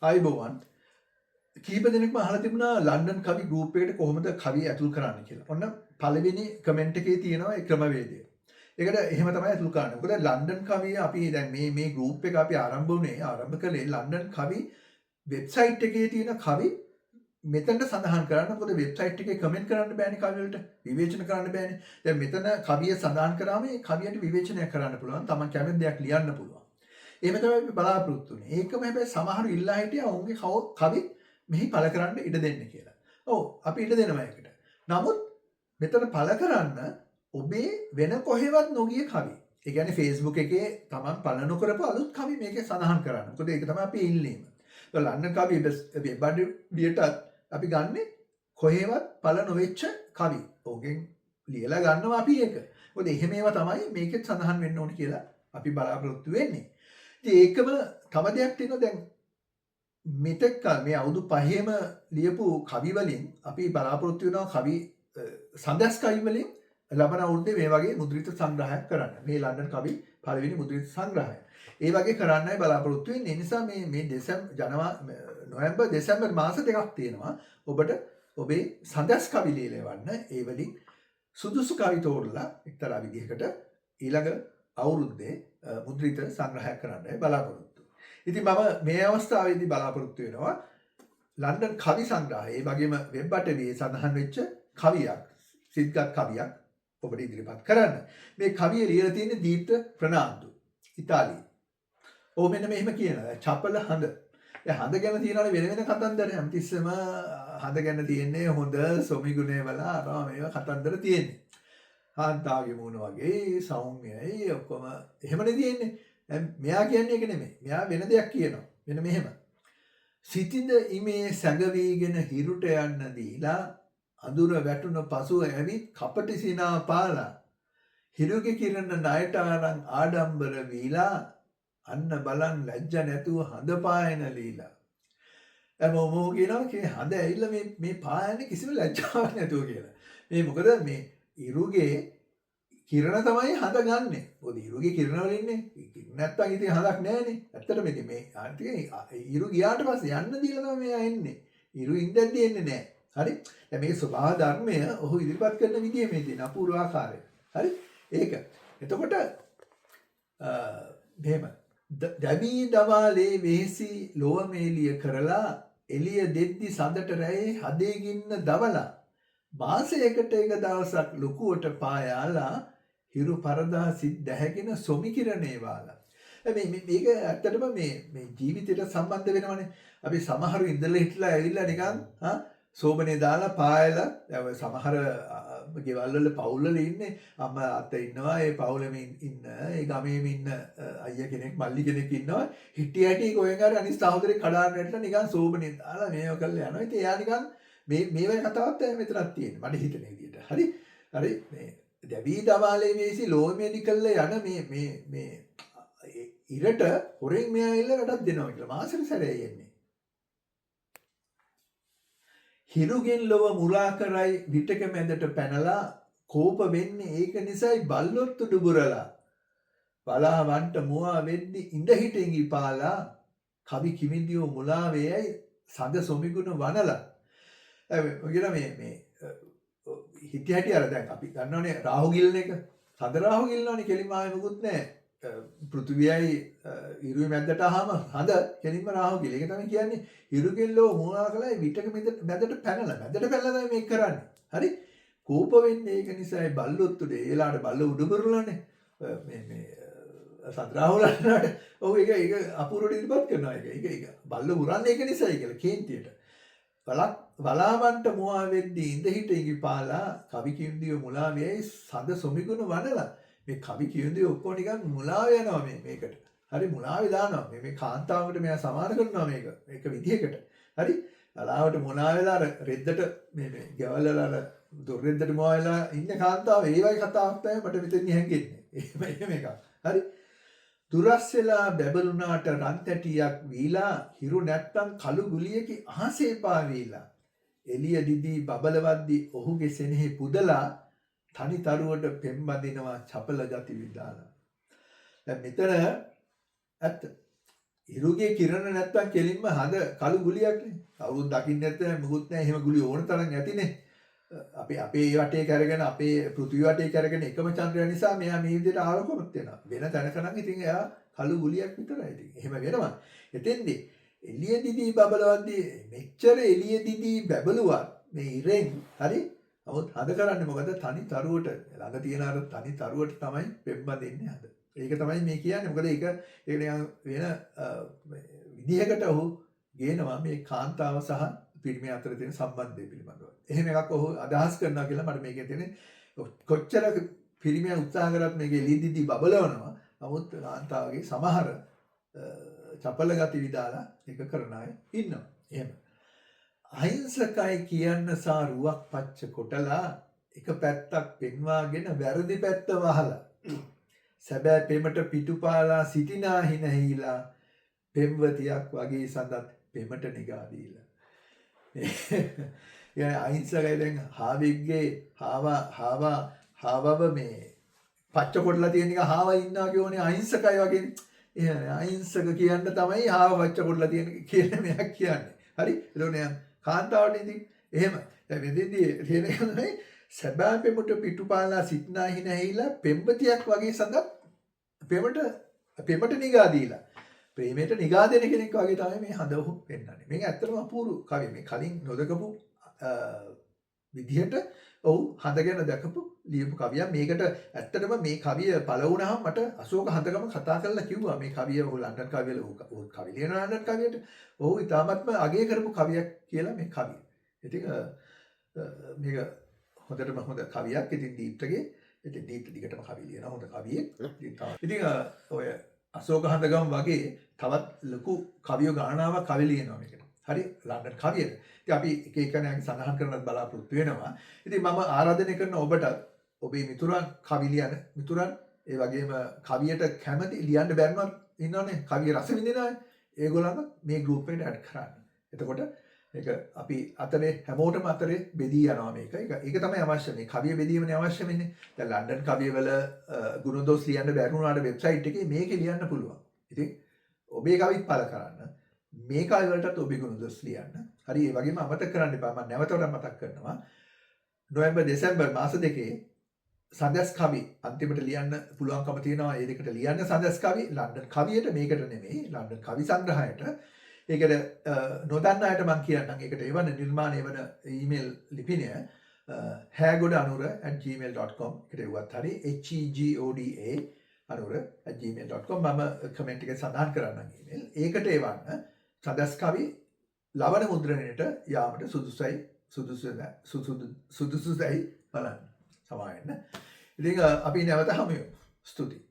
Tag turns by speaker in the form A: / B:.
A: ආයුබෝවන්. කීප දෙනෙක්ම අහලා තිබුණා ලන්ඩන් කවි ගෲප් එකට කොහොමද කවි ඇතුල් කරන්න කියලා. ඔන්න පළවෙනි කමෙන්ට් එකේ තියෙනවා ඒ ක්‍රමවේදය. ඒකට එහෙම තමයි ඇතුල් කරන්නේ. මොකද ලන්ඩන් කවිය අපි දැන් මේ මේ ගෲප් එක අපි ආරම්භ වුණේ ආරම්භ කළේ ලන්ඩන් කවි වෙබ්සයිට් එකේ තියෙන කවි මෙතනට සඳහන් කරන්න. මොකද වෙබ්සයිට් එකේ කමෙන්ට් කරන්න බෑනේ කවි වලට. විවේචන කරන්න බෑනේ. දැන් මෙතන කවිය සඳහන් කරාම ඒ කවියට විවේචනයක් කරන්න පුළුවන්. තමන් කැමති දෙයක් ලියන්න පුළුවන්. එහෙම තමයි අපි බලාපොරොත්තු වෙන්නේ. ඒකම හැබැයි සමහරු ඉල්ලා හිටියා ඔවුන්ගේ කවි මෙහි පළ කරන්න ඉඩ දෙන්න කියලා. ඔව්, අපි ඉඩ දෙනවා ඒකට. නමුත් මෙතන පළ කරන්න ඔබේ වෙන කොහෙවත් නොගිය කවි. ඒ කියන්නේ Facebook එකේ තමන් පළ නොකරපු අලුත් කවි මේකේ සඳහන් කරන්න. මොකද ඒක තමයි අපේ ඉල්ලීම. ඒ ලන්ඩන් කවි වෙබ් අඩවියටත් අපි ගන්නෙ කොහෙවත් පළ නොවෙච්ච කවි. ඔවුන්ගෙන් ලියලා ගන්නවා අපි ඒක. මොකද එහෙම ඒවා තමයි මේකෙත් සඳහන් වෙන්න ඕනේ කියලා අපි බලාපොරොත්තු වෙන්නේ. ඉතින් ඒකම තව දෙයක් තියෙනවා. දැන් මෙතෙක් කල් මේ අවුරුදු 5ෙම ලියපු කවි වලින් අපි බලාපොරොත්තු වෙනවා කවි සඳස් කවි වලින් ලබන අවුරුද්දේ මේ වගේ මුද්‍රිත සංග්‍රහයක් කරන්න. මේ ලන්ඩන් කවි පළවෙනි මුද්‍රිත සංග්‍රහය. ඒ වගේ කරන්නයි බලාපොරොත්තු වෙන්නේ. ඒ නිසා මේ මේ දෙසැම්බර් ජනවාරි නොවැම්බර් දෙසැම්බර් මාස දෙකක් තියෙනවා. ඔබට ඔබේ සඳස් කවි ලියලා එවන්න. ඒ වලින් සුදුසු කවි තෝරලා එක්තරා විදිහකට ඊළඟ අවුරුද්දේ මුද්‍රිත සංග්‍රහයක් කරන්නයි බලාපොරොත්තු. ඉතින් මම මේ අවස්ථාවේදී බලාපොරොත්තු වෙනවා ලන්ඩන් කවි සංග්‍රහය, ඒ වගේම වෙබ් අටවියේ සඳහන් වෙච්ච කවියක්, සිත්ගත් කවියක් ඔබට ඉදිරිපත් කරන්න. මේ කවිය ලියලා තියෙන්නේ දීප්ත ප්‍රනාන්දු, ඉතාලියේ. ඔහු මෙන්න මෙහෙම කියනවා. චපල හඳ. දැන් හඳ ගැන තියෙනවනේ වෙන වෙන කතන්දර. හැමතිස්සෙම හඳ ගැන තියෙන්නේ හොඳ සොමිගුණේ වල අරවා මේවා කතන්දර තියෙන්නේ. කාන්තාගේ මූණ වගේ සෞම්‍යයි ඔක්කොම එහෙමනේ තියෙන්නේ. දැන් මෙයා කියන්නේ ඒක නෙමෙයි. මෙයා වෙන දෙයක් කියනවා. මෙන්න මෙහෙම. සිතිඳ ඉමේ සැඟවීගෙන හිරුට යන්න දීලා අඳුර වැටුණ පසුව ඇවිත් කපටි සිනා පාලා හිරුගේ කිරණ ණයට අරන් ආඩම්බර වීලා අන්න බලන් ලැජ්ජ නැතුව හඳ පායන ලීලා. දැන් මොමෝ කියනවා කේ හඳ ඇවිල්ලා මේ මේ පායන්නේ කිසිම ලැජ්ජාවක් නැතුව කියලා. මේ මොකද මේ ඉරුගේ කිරණ තමයි හඳ ගන්නෙ. මොකද ඉරුගේ කිරණ වල ඉන්නේ. කිරණ නැත්තම් ඉතින් හඳක් නෑනේ. ඇත්තටම ඉතින් මේ අනිත් ඉරු ගියාට පස්සේ යන්න දීලා තමයි මෙයා එන්නේ. ඉරු ඉඳද්දි එන්නේ නෑ. හරි? දැන් මේ ස්වභාව ධර්මය ඔහු ඉදිරිපත් කරන විදිය මේ තියෙන අපූර්ව ආකාරය. හරි? ඒක. එතකොට මෙහෙම දැවී දවාලේ වෙහසි ලොව මේලිය කරලා එළිය දෙද්දි සඳට රැයේ හදේ ගින්න දවලා මාසයකට එක දවසක් ලොකුවට පායාලා හිරු පරදා සිත් දැහැගෙන සොමි කිරණේ වාලා. මේ මේක ඇත්තටම මේ මේ ජීවිතයට සම්බන්ධ වෙනවනේ. අපි සමහරු ඉඳලා හිටලා ඇවිල්ලා නිකන් සෝබනේ දාලා පායලා, දැන් ඔය සමහර ගෙවල් වල පවුල් වල ඉන්නේ අම්මා අත්තා ඉන්නවා, ඒ පවුලෙම ඉන්න ඒ ගමේම ඉන්න අයියා කෙනෙක් මල්ලි කෙනෙක් ඉන්නවා. හිටි හැටි කොහෙන් හරි අනිත් සහෝදරෙක් කඩාගෙන වැටලා නිකන් සෝබනේ දාලා මේව කරලා යනවා. ඉතින් එයා නිකන් මේ මේ වගේ කතාවක් තමයි මෙතනක් තියෙන්නේ මට හිතෙන විදියට. හරි හරි මේ දැවි දවාලේ වේසි ලෝමෙලි කළා යන මේ මේ මේ ඉරට හොරෙන් මෙයා ඇවිල්ලා වැඩක් දෙනවා කියලා මාසෙට සැරේ එන්නේ. හිරුගෙන් ලොව මුලා කරයි විටක මැදට පැනලා කෝප වෙන්නේ ඒක නිසායි බල්ලොත් උඩුබුරලා බලා වන්ට මුවා වෙද්දි ඉඳ හිට ඉඟි පාලා කවි කිමිදියෝ මුලා වේයයි සඳ සොමිගුණ වනලා. ඔය කියන මේ මේ හිටි හැටි අර දැන් අපි දන්නවනේ රාහු ගිල්න එක. සඳ රාහු ගිල්නවනේ කෙලින්ම ආයේ මොකුත් නෑ. පෘථිවියයි ඉරුවේ මැද්දට ආවම හඳ කෙලින්ම රාහු ගිල. ඒක තමයි කියන්නේ හිරුගෙන් ලොව මුලා කළයි විටක මැදට පැනලා මැදට පැනලා තමයි මේක කරන්නේ. හරි? කෝප වෙන්නේ ඒක නිසායි බල්ලොත් උඩ ඒ වෙලාවට බල්ලෝ උඩ බුරුලානේ. මේ මේ සඳ රාහුලන්ට ඔව් ඒක ඒක අපූර්වට ඉදිරිපත් කරනවා ඒක. ඒක ඒක බල්ලෝ උරන්නේ ඒක නිසායි කියලා කේන්තියට. වලාවන්ට මුවා වෙද්දී ඉඳ හිට ඉඟි පාලා කවි කිඳිය මුලා වෙයි සඳ සොමිගුණ වනලා. මේ කවි කිඳිය ඔක්කොම නිකන් මුලා වෙනවා මේ මේකට. හරි මුලාවේ දානවා. මේ මේ කාන්තාවකට මෙයා සමාන කරනවා මේක. මේක විදිහකට. හරි වලාවට මුලා වෙලා අර රෙද්දට මේ මේ ගෙවල් වල අර දොර රෙද්දට මුවා වෙලා ඉන්න කාන්තාව ඒ වගේ කතාවක් තමයි මට මෙතෙන් හැංගෙන්නේ. එහෙම එහෙම එකක්. හරි දුරස් වෙලා බැබළුණාට රන් තැටියක් වීලා හිරු නැත්තම් කළු ගුලියකි අහසේ පාවීලා එළිය දිදී බබලවද්දි ඔහුගේ සෙනෙහි පුදලා තනි තරුවට පෙම් බඳිනවා චපල ගති විදාලා. දැන් මෙතන ඇත්ත. හිරුගේ කිරණ නැත්තම් කෙලින්ම හඳ කළු ගුලියක්නේ. කවුරුත් දකින්නේ නැත්නම් මොකුත් නැහැ. එහෙම ගුලි ඕන තරම් ඇතිනේ. අපි අපේ වටේ කරගෙන අපේ පෘථිවි වටේ කරගෙන එකම චන්ද්‍රයා නිසා මෙයා මේ විදිහට ආලෝකමත් වෙනවා. වෙන තැනක නම් ඉතින් එයා කළු ගුලියක් විතරයි. ඉතින් එහෙම වෙනවා. එතෙන්දී එළිය දිදී බබලවද්දී මෙච්චර එළිය දිදී බැබළුවත් මේ ඉරෙන් හරි. නමුත් හඳ කරන්නේ මොකද? තනි තරුවට ළඟ තියෙන අර තනි තරුවට තමයි පෙම්බඳින්නේ හඳ. ඒක තමයි මේ කියන්නේ. මොකද ඒක ඒක නිකන් වෙන විදිහකට ඔහු ගේනවා මේ කාන්තාව සහ පිරිමි අතර තියෙන සම්බන්ධය පිළිබඳව. එහෙම එකක් ඔහු අදහස් කරනවා කියලා මට මේකේ තියෙන කොච්චර පිරිමියා උත්සාහ කරත් මේකේ එළිය දිදී බබලවනවා. නමුත් කාන්තාවගේ සමහර චපල ගති විදාලා ඒක කරන අය ඉන්නවා. එහෙම. අහිංසකයි කියන්න සා රුවක් පච්ච කොටලා එක පැත්තක් පෙන්වාගෙන වැරදි පැත්ත වහලා සැබෑ පෙමට පිටුපාලා සිටිනා හිනහිලා පෙම්වතියක් වගේ සඳත් පෙමට නිගා දීලා. ඒ අහිංසකයි දැන් හාවෙක්ගේ හාවා හාවා හාවව මේ පච්ච කොටලා තියෙන එක හාවා ඉන්නවා කියෝනේ අහිංසකයි වගේනේ. එහෙම අහිංසක කියන්න තමයි හාව පච්ච කොටලා තියෙන කියන මෙයක් කියන්නේ. හරි? එතකොට නිකන් කාන්තාවට ඉතින් එහෙම. දැන් මෙතෙන්දී තියෙන එක තමයි සැබෑ පෙමට පිටුපාලා සිටනා හිනහිලා පෙම්වතියක් වගේ සඳත් පෙමට නිගා දීලා. ප්‍රේමයට නිගා දෙන කෙනෙක් වගේ තමයි මේ හඳ ඔහු පෙන්වන්නේ. මේක ඇත්තටම අපූර්ව කවිය. මේ කලින් නොදකපු විදිහට ඔහු හඳ ගැන දැකපු ලියපු කවියක්. මේකට ඇත්තටම මේ කවිය පළ වුණාම මට අශෝක හඳගම කතා කරලා කිව්වා මේ කවිය ඔහු ලන්ඩන් කවියල ඔහු කවි ලියන ලන්ඩන් කවියට ඔහු ඉතාමත්ම අගය කරපු කවියක් කියලා මේ කවිය. ඉතින් මේක හොඳටම හොඳ කවියක්. ඉතින් දීප්තගේ ඉතින් දීප්ත දිගටම කවි ලියන හොඳ කවියෙක්. ඉතින් ඔය අශෝක හඳගම වගේ තවත් ලොකු කවියෝ ගණනාවක් කවි ලියනවා මේකට. හරි ලන්ඩන් කවියට. ඉතින් අපි එක එක නෑගේ සඳහන් කරන්නත් බලාපොරොත්තු වෙනවා. ඉතින් මම ආරාධනය කරන ඔබට ඔබේ මිතුරන් කවි ලියන මිතුරන් ඒ වගේම කවියට කැමති ලියන්න බැරිවත් ඉන්නවනේ කවිය රස විඳින අය ඒගොල්ලන්ව මේ ගෲප් එකට ඇඩ් කරන්න. එතකොට මේක අපි අතරේ හැමෝටම අතරේ බෙදී යනවා මේක. ඒක තමයි අවශ්‍ය. මේ කවිය බෙදීමනේ අවශ්‍ය වෙන්නේ. දැන් ලන්ඩන් කවිය වල ගුණදොස් ලියන්න බැරි වුණාට වෙබ්සයිට් එකේ මේකේ ලියන්න පුළුවන්. ඉතින් ඔබේ කවිත් පළ කරන්න. මේ කවි වලටත් ඔබේ ගුණදොස් ලියන්න. හරි ඒ වගේම අමතක කරන්න එපා. මම නැවත වරක් මතක් කරනවා. නොවැම්බර් දෙසැම්බර් මාස දෙකේ සඳස් කවි අන්තිමට ලියන්න පුළුවන්කම තියෙනවා. ඒ දෙකට ලියන්න සඳස් කවි ලන්ඩන් කවියට මේකට නෙමෙයි ලන්ඩන් කවි සංග්‍රහයට. ඒකට නොදන්න අයට මං කියන්නම්. ඒකට එවන නිර්මාණය වන ඊමේල් ලිපිනය hegodaanura@gmail.com එකට එව්වත් හරි hegoda anura@gmail.com මම කමෙන්ට් එකේ සඳහන් කරන්නම් ඊමේල්. ඒකට එවන්න සඳස් කවි ලවණ මුද්‍රණයට යාමට සුදුසුයි සුදුසුයි බලන්න. සමා වෙන්න. ඉතින් අපි නැවත හමු වෙමු. ස්තුතියි.